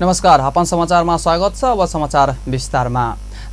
नमस्कार, हापन समाचारमा स्वागत छ। अब समाचार विस्तारमा।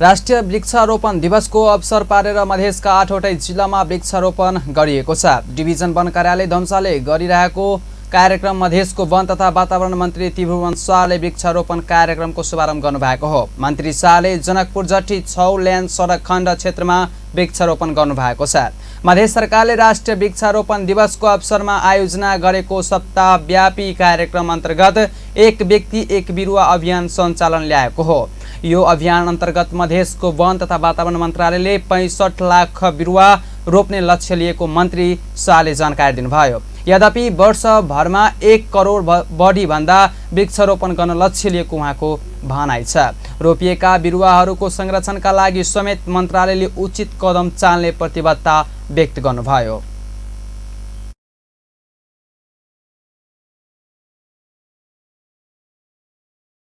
राष्ट्रिय वृक्षारोपण दिवसको अवसर पारेर मधेसका 8वटै जिल्लामा वृक्षारोपण गरिएको छ। डिभिजन वन कार्यालय धनुषाले गरिरहेको कार्यक्रम मधेसको वन तथा वातावरण मन्त्री त्रिभुवन शाहले वृक्षारोपण कार्यक्रमको शुभारम्भ गर्नुभएको हो। मन्त्री शाहले जनकपुर जट्टी 6 लेन सडक खण्ड क्षेत्रमा वृक्षारोपण गर्नुभएको छ। मधेस सरकारले राष्ट्रिय वृक्षारोपण दिवसको अवसरमा आयोजना गरेको सप्ताहव्यापी कार्यक्रम अन्तर्गत एक व्यक्ति एक बिरुवा अभियान सञ्चालन ल्याएको हो। यो अभियान अन्तर्गत मधेसको वन तथा वातावरण मन्त्रालयले 65 लाख बिरुवा रोप्ने लक्ष्य लिएको मन्त्री शाहले जानकारी दिनुभयो। यद्यपि वर्षभरमा 1 करोड बढी भन्दा वृक्षारोपण गर्न लक्ष्य लिएको उहाँको भनाइ छ। रोपिएका बिरुवाहरूको संरक्षणका लागि समेत मन्त्रालयले उचित कदम चाल्ने प्रतिबद्धता व्यक्त गर्नुभयो।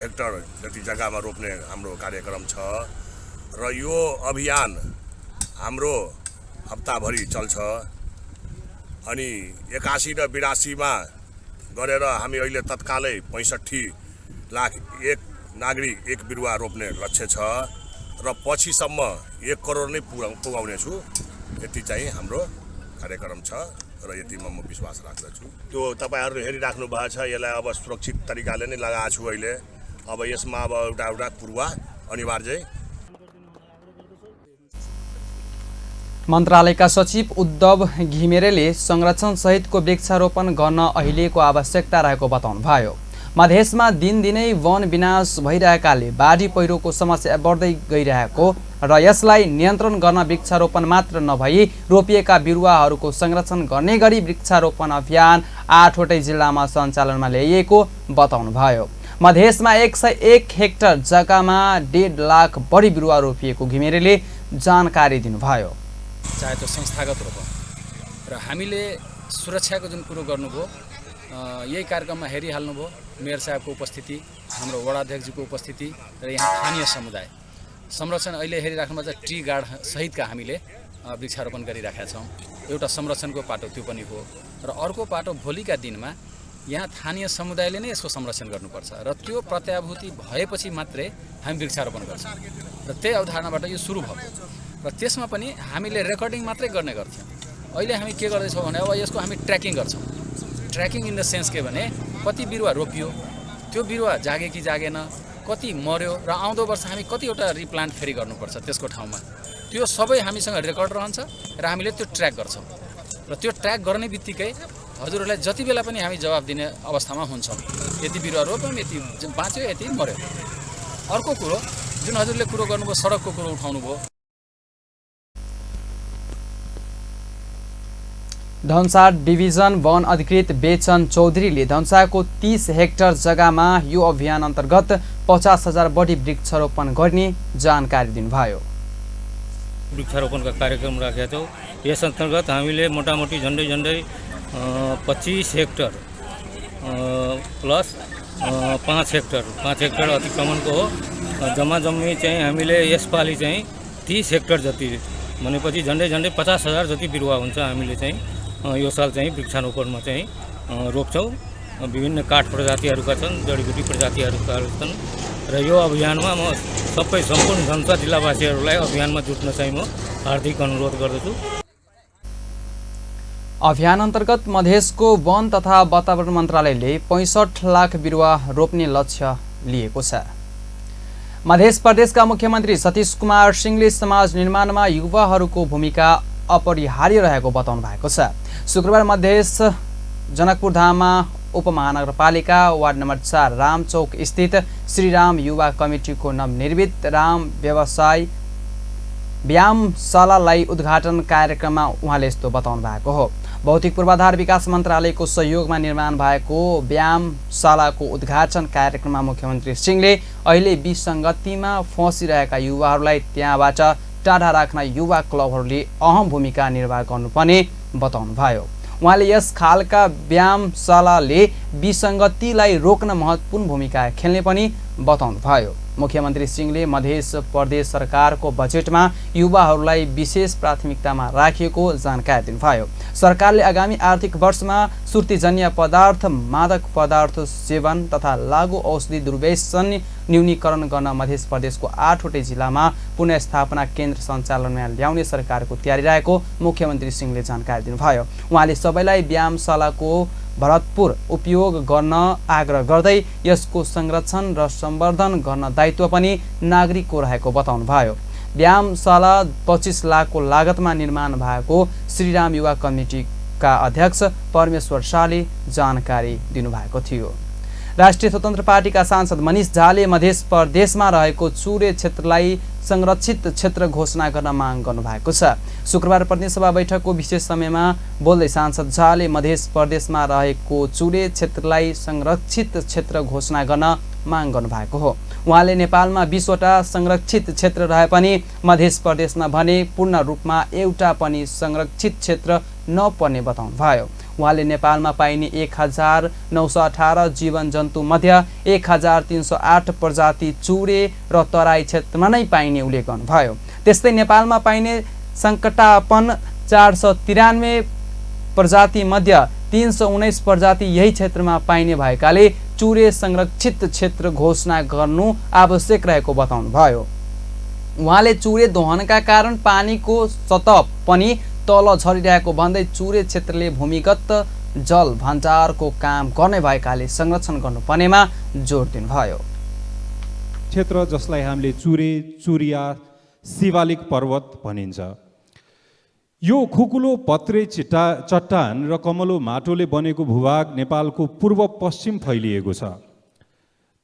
हेक्टर जति जग्गामा रोप्ने हाम्रो कार्यक्रम छ र यो अभियान हाम्रो हप्ताभरि चल्छ। अनि 81 र 82 मा गरेर हामी अहिले तत्कालै 65 लाख एक नागरिक एक बिरुवा रोप्ने लक्ष्य छ र पछिसम्म 1 करोड नै पुगाउने छु। यति चाहिँ हाम्रो कार्यक्रम छ र यतिमा म विश्वास राख्दछु। त्यो तपाईहरुले हेरिराख्नु भएको छ। यसलाई अब सुरक्षित तरिकाले नै लगाएको छु अहिले। अब यसमा अब एउटा पूर्वा अनिवार्य। मन्त्रालयका सचिव उद्धव घिमिरेले संरक्षण सहितको वृक्षारोपण गर्न अहिलेको आवश्यकता रहेको बताउनुभयो। मधेसमा दिनदिनै वन विनाश भइरहेकाले बाढी पहिरोको समस्या बढ्दै गइरहेको र यसलाई नियन्त्रण गर्न वृक्षारोपण मात्र नभई रोपिएका बिरुवाहरूको संरक्षण गर्ने गरी वृक्षारोपण अभियान 8वटै जिल्लामा सञ्चालनमा ल्याइएको बताउनुभयो। मधेसमा 101 हेक्टर जग्गामा 1.5 लाख बढी बिरुवा रोपिएको घिमिरेले जानकारी दिनुभयो। चाहे त्यो संस्थागत रूप र हामीले सुरक्षाको जुन कुरो गर्नुभयो यही कार्यक्रममा हेरिहाल्नुभयो। मेयर साहबको उपस्थिति, हाम्रो वडाध्यक्षजीको उपस्थिति र यहाँ स्थानीय समुदाय संरक्षण अहिले हेरिराख्नुमा चाहिँ ट्री गार्ड सहितका हामीले वृक्षारोपण गरिराखेका छौँ। एउटा संरक्षणको पाटो त्यो पनि हो र अर्को पाटो भोलिका दिनमा यहाँ स्थानीय समुदायले नै यसको संरक्षण गर्नुपर्छ र त्यो प्रत्याभूति भएपछि मात्रै हामी वृक्षारोपण गर्छौँ र त्यही अवधारणाबाट यो सुरु भयो र त्यसमा पनि हामीले रेकर्डिङ मात्रै गर्ने गर्थ्यौँ। अहिले हामी के गर्दैछौँ भने अब यसको हामी ट्र्याकिङ गर्छौँ। ट्र्याकिङ इन द सेन्स के भने कति बिरुवा रोपियो, त्यो बिरुवा जागे कि जागेन, कति मर्यो र आउँदो वर्ष हामी कतिवटा रिप्लान्ट फेरि गर्नुपर्छ त्यसको ठाउँमा, त्यो सबै हामीसँग रेकर्ड रहन्छ र हामीले त्यो ट्र्याक गर्छौँ र त्यो ट्र्याक गर्ने बित्तिकै हजुरहरूलाई जति बेला पनि हामी जवाब दिने अवस्थामा हुन्छौँ। यति बिरुवा रोप्यौँ, यति बाँच्यो, यति मर्यो। अर्को कुरो जुन हजुरले कुरो गर्नुभयो, सडकको कुरो उठाउनु भयो। धनुषा डिभिजन वन अधिकृत बेचन चौधरीले धनुषाको 30 हेक्टर जग्गामा यो अभियान अन्तर्गत 50,000 बढी वृक्षारोपण गर्ने जानकारी दिनुभयो। वृक्षारोपणका कार्यक्रम राखेका छौँ। यस अन्तर्गत हामीले मोटामोटी झन्डै 25 हेक्टर प्लस 5 हेक्टर अतिक्रमणको हो। जम्मा जम्मी चाहिँ हामीले यसपालि चाहिँ 30 हेक्टर जति भनेपछि झन्डै 50,000 जति बिरुवा हुन्छ। हामीले चाहिँ यो साल चाहिँ वृक्षारोपणमा चाहिँ रोप्छौँ। विभिन्न काठ प्रजातिहरूका छन्, जडीबुटी प्रजातिहरूका छन् र यो अभियानमा म सबै सम्पूर्ण धनुषा जिल्लावासीहरूलाई अभियानमा जुट्न चाहिँ म हार्दिक अनुरोध गर्दछु। अभियान अन्तर्गत मधेसको वन तथा वातावरण मन्त्रालयले 65 लाख बिरुवा रोप्ने लक्ष्य लिएको छ। मध्य प्रदेशका मुख्यमन्त्री सतीश कुमार सिंहले समाज निर्माणमा युवाहरूको भूमिका अपरिहार्य रहेको बताउनु भएको छ। शुक्रबार मधेस जनकपुर धाममा उपमहानगरपालिका वार्ड नम्बर 4 रामचौक स्थित श्रीराम युवा कमिटीको नवनिर्मित राम व्यवसाय व्यायामशालालाई उद्घाटन कार्यक्रममा उहाँले यस्तो बताउनु भएको हो। भौतिक पूर्वाधार विकास मन्त्रालयको सहयोगमा निर्माण भएको व्यायामशालाको उद्घाटन कार्यक्रममा मुख्यमन्त्री सिंहले अहिले विसङ्गतिमा फँसिरहेका युवाहरूलाई त्यहाँबाट टाढा राख्न युवा क्लबहरूले अहम भूमिका निर्वाह गर्नुपर्ने बताउनुभयो। उहाँले यस खालका व्यायामशालाले विसङ्गतिलाई रोक्न महत्त्वपूर्ण भूमिका खेल्ने पनि बताउनुभयो। मुख्यमन्त्री सिंहले मध्य प्रदेश सरकारको बजेटमा युवाहरूलाई विशेष प्राथमिकतामा राखिएको जानकारी दिनुभयो। सरकारले आगामी आर्थिक वर्षमा सुर्तीजन्य पदार्थ, मादक पदार्थ सेवन तथा लागु औषधि दुर्व्यसन न्यूनीकरण गर्न मध्य प्रदेशको 8वटै जिल्लामा पुनर्स्थापना केन्द्र सञ्चालनमा ल्याउने सरकारको तयारी रहेको मुख्यमन्त्री सिंहले जानकारी दिनुभयो। उहाँले सबैलाई व्यायामशालाको भरतपुर उपयोग गर्न आग्रह गर्दै यसको संरक्षण र सम्वर्धन गर्न दायित्व पनि नागरिकको रहेको बताउनुभयो। व्यायामशाला 25 लाखको लागतमा निर्माण भएको श्रीराम युवा कमिटीका अध्यक्ष परमेश्वर शाहले जानकारी दिनुभएको थियो। राष्ट्रिय स्वतन्त्र पार्टीका सांसद मनिष झाले मध्य प्रदेशमा रहेको चुरे क्षेत्रलाई संरक्षित क्षेत्र घोषणा गर्न माग गर्नुभएको छ। शुक्रबार प्रतिनिधिसभा बैठकको विशेष समयमा बोल्दै सांसद झाले मध्य प्रदेशमा रहेको चुरे क्षेत्रलाई संरक्षित क्षेत्र घोषणा गर्न माग गर्नुभएको हो। उहाँले नेपालमा 20 वटा संरक्षित क्षेत्र रहे पनि मध्य प्रदेशमा भने पूर्ण रूपमा एउटा पनि संरक्षित क्षेत्र नपर्ने बताउनुभयो। उहाँले नेपालमा पाइने 1918 जीवन जन्तु मध्ये 1308 प्रजाति चुरे र तराई क्षेत्रमा नै पाइने उल्लेख गर्नुभयो। त्यस्तै नेपालमा पाइने सङ्कटापन 493 प्रजाति मध्ये 319 प्रजाति यही क्षेत्रमा पाइने भएकाले चुरे संरक्षित क्षेत्र घोषणा गर्नु आवश्यक रहेको बताउनुभयो। उहाँले चुरे दोहनका कारण पानीको सतह पनि तल झरिरहेको भन्दै चुरे क्षेत्रले भूमिगत जल भण्डारको काम गर्ने भएकाले संरक्षण गर्नुपर्नेमा जोड दिनुभयो। क्षेत्र जसलाई हामीले चुरे, चुरिया, शिवालिक पर्वत भनिन्छ, यो खुकुलो पत्रे चट्टान र कमलो माटोले बनेको भूभाग नेपालको पूर्व पश्चिम फैलिएको छ।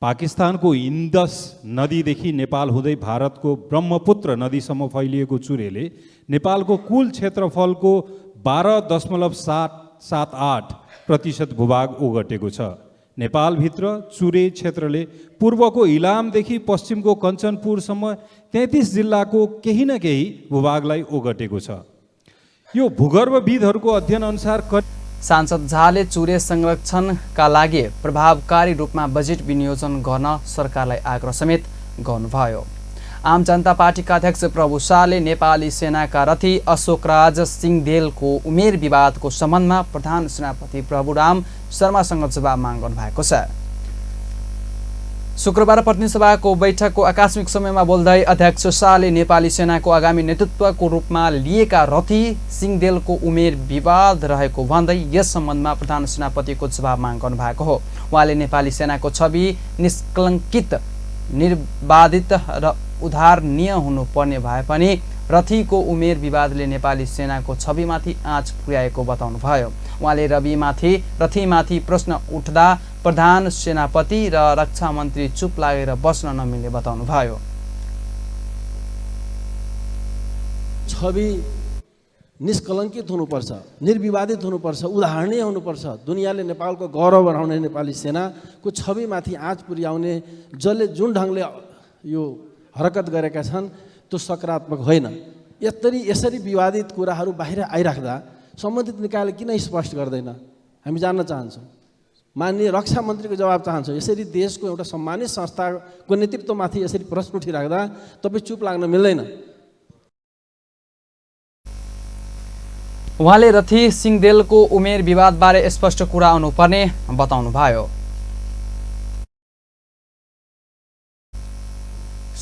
पाकिस्तानको इन्दस नदीदेखि नेपाल हुँदै भारतको ब्रह्मपुत्र नदीसम्म फैलिएको चुरेले नेपालको कुल क्षेत्रफलको 12.778% भूभाग ओगटेको छ। नेपालभित्र चुरे क्षेत्रले पूर्वको इलामदेखि पश्चिमको कञ्चनपुरसम्म 33 जिल्लाको केही न केही भूभागलाई ओगटेको छ। यो भूगर्भविदहरूको अध्ययन अनुसार सांसद झाले चुरे संरक्षणका लागि प्रभावकारी रूपमा बजेट विनियोजन गर्न सरकारलाई आग्रह समेत गर्नुभयो। आम जनता पार्टीका अध्यक्ष प्रभु शाहले नेपाली सेनाका रथी अशोकराज सिंहदेलको उमेर विवादको सम्बन्धमा प्रधान सेनापति प्रभुराम शर्मासँग जवाब माग गर्नुभएको छ। शुक्रबार प्रतिनिधिसभाको बैठकको आकस्मिक समयमा बोल्दै अध्यक्ष शाहले नेपाली सेनाको आगामी नेतृत्वको रूपमा लिएका रथी सिंहदेलको उमेर विवाद रहेको भन्दै यस सम्बन्धमा प्रधान सेनापतिको जवाब माग गर्नुभएको हो। उहाँले नेपाली सेनाको छवि निष्कलङ्कित, निर्बाधित र उदाहरणीय हुनुपर्ने भए पनि रथीको उमेर विवादले नेपाली सेनाको छविमाथि आँच पुर्याएको बताउनुभयो। उहाँले रथीमाथि प्रश्न उठ्दा प्रधान सेनापति र रक्षा मन्त्री चुप लागेर बस्न नमिल्ने बताउनुभयो। छवि निष्कलङ्कित हुनुपर्छ, निर्विवादित हुनुपर्छ, उदाहरणीय हुनुपर्छ। दुनियाँले नेपालको गौरव बढाउने नेपाली सेनाको छविमाथि आँच पुर्याउने जसले जुन ढङ्गले यो हरकत गरेका छन् त्यो सकारात्मक होइन। यसरी विवादित कुराहरू बाहिर आइराख्दा सम्बन्धित निकायले किन स्पष्ट गर्दैन, हामी जान्न चाहन्छौँ। माननीय रक्षा मन्त्रीको जवाब चाहन्छौँ। यसरी देशको एउटा सम्मानित संस्थाको नेतृत्वमाथि यसरी प्रश्न उठिराख्दा तपाईँ चुप लाग्न मिल्दैन। उहाँले रथी सिंहदेलको उमेर विवादबारे स्पष्ट कुरा आउनुपर्ने बताउनुभयो।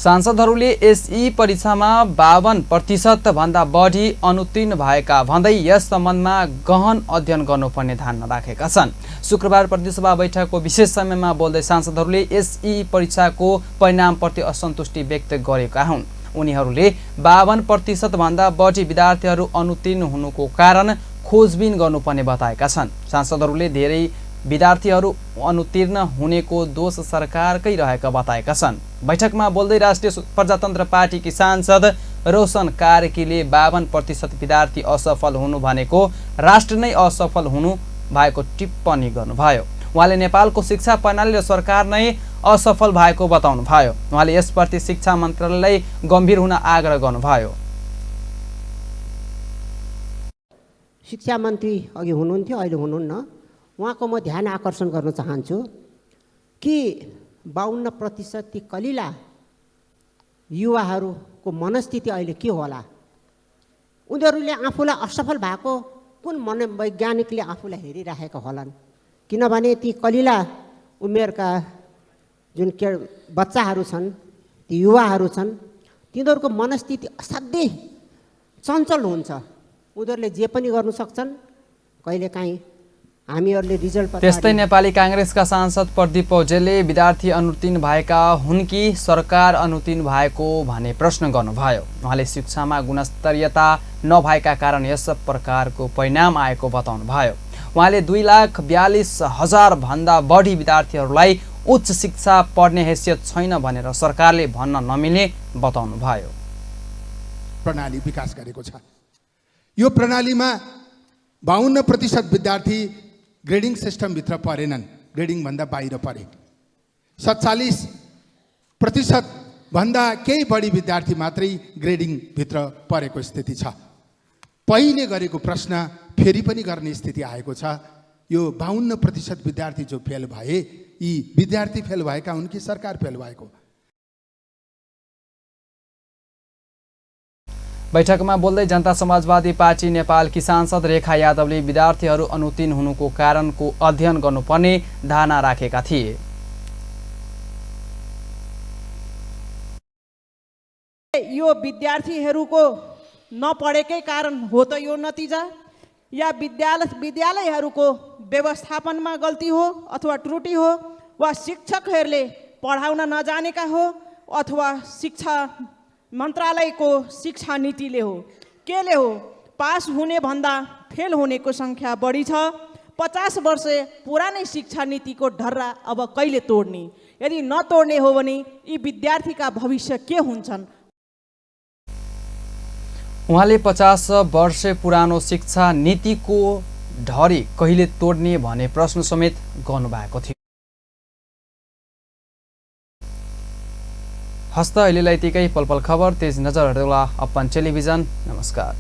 सांसदहरूले एसई परीक्षामा 52% भन्दा बढी अनुत्तीर्ण भएका भन्दै यस सम्बन्धमा गहन अध्ययन गर्नुपर्ने धारणा राखेका छन्। शुक्रबार प्रतिनिधिसभा बैठकको विशेष समयमा बोल्दै सांसदहरूले एसई परीक्षाको परिणामप्रति असन्तुष्टि व्यक्त गरेका हुन्। उनीहरूले 52% भन्दा बढी विद्यार्थीहरू अनुत्तीर्ण हुनुको कारण खोजबिन गर्नुपर्ने बताएका छन्। सांसदहरूले धेरै विद्यार्थीहरू अनुत्तीर्ण हुनेको दोष सरकारकै रहेका बताएका छन्। बैठकमा बोल्दै राष्ट्रिय प्रजातन्त्र पार्टीकी सांसद रोशन कार्कीले 52% विद्यार्थी असफल हुनु भनेको राष्ट्र नै असफल हुनु भएको टिप्पणी गर्नुभयो। उहाँले नेपालको शिक्षा प्रणाली र सरकार नै असफल भएको बताउनुभयो। उहाँले यसप्रति शिक्षा मन्त्रालयलाई गम्भीर हुन आग्रह गर्नुभयो। शिक्षा मन्त्री अघि हुनुहुन्थ्यो, अहिले हुनुहुन्न, उहाँको म ध्यान आकर्षण गर्न चाहन्छु कि 52% ती कलिला युवाहरूको मनस्थिति अहिले के होला, उनीहरूले आफूलाई असफल भएको कुन मनोवैज्ञानिकले आफूलाई हेरिराखेका होलान्, किनभने ती कलिला उमेरका जुन बच्चाहरू छन्, ती युवाहरू छन्, तिनीहरूको मनस्थिति असाध्यै चञ्चल हुन्छ। उनीहरूले जे पनि गर्नु सक्छन्, कहिलेकाहीँ हामीहरूले रिजल्ट त्यस्तै नेपाली काङ्ग्रेसका सांसद प्रदीप पौडेलले विद्यार्थी अनुत्तीर्ण भएका हुन् कि सरकार अनुत्तीर्ण भएको भने प्रश्न गर्नुभयो। उहाँले शिक्षामा गुणस्तरीयता नभएका कारण यस प्रकारको परिणाम आएको बताउनुभयो। उहाँले 2,42,000 भन्दा बढी विद्यार्थीहरूलाई उच्च शिक्षा पढ्ने हैसियत छैन भनेर सरकारले भन्न नमिल्ने बताउनुभयो। प्रणाली विकास गरेको छ। यो प्रणालीमा 52% विद्यार्थी ग्रेडिङ सिस्टमभित्र परेनन्, ग्रेडिङभन्दा बाहिर परे। 47% भन्दा केही बढी विद्यार्थी मात्रै ग्रेडिङभित्र परेको स्थिति छ। पहिले गरेको प्रश्न फेरि पनि गर्ने स्थिति आएको छ। यो 52% विद्यार्थी जो फेल भए, यी विद्यार्थी फेल भएका हुन् कि सरकार फेल भएको? बैठकमा बोल्दै जनता समाजवादी पार्टी नेपालकी सांसद रेखा यादवले विद्यार्थीहरू अनुत्तीर्ण हुनुको कारणको अध्ययन गर्नुपर्ने धारणा राखेका थिए। यो विद्यार्थीहरूको नपढेकै कारण हो त यो नतिजा, या विद्यालयहरूको व्यवस्थापनमा गल्ती हो अथवा त्रुटि हो, वा शिक्षकहरूले पढाउन नजानेका हो, अथवा शिक्षा मन्त्रालयको शिक्षा नीतिले हो, केले हो? पास हुने भन्दा फेल हुनेको सङ्ख्या बढी छ। 50 वर्ष पुरानै शिक्षा नीतिको ढर्रा अब कहिले तोड्ने? यदि नतोड्ने हो भने यी विद्यार्थीका भविष्य के हुन्छन्? उहाँले 50 वर्ष पुरानो शिक्षा नीतिको ढरी कहिले तोड्ने भने प्रश्न समेत गर्नुभएको थियो। हस्त अहिलेलाई यतिकै। पल पल खबर तेज नजर हेर्नुहोला अपन टेलिभिजन। नमस्कार।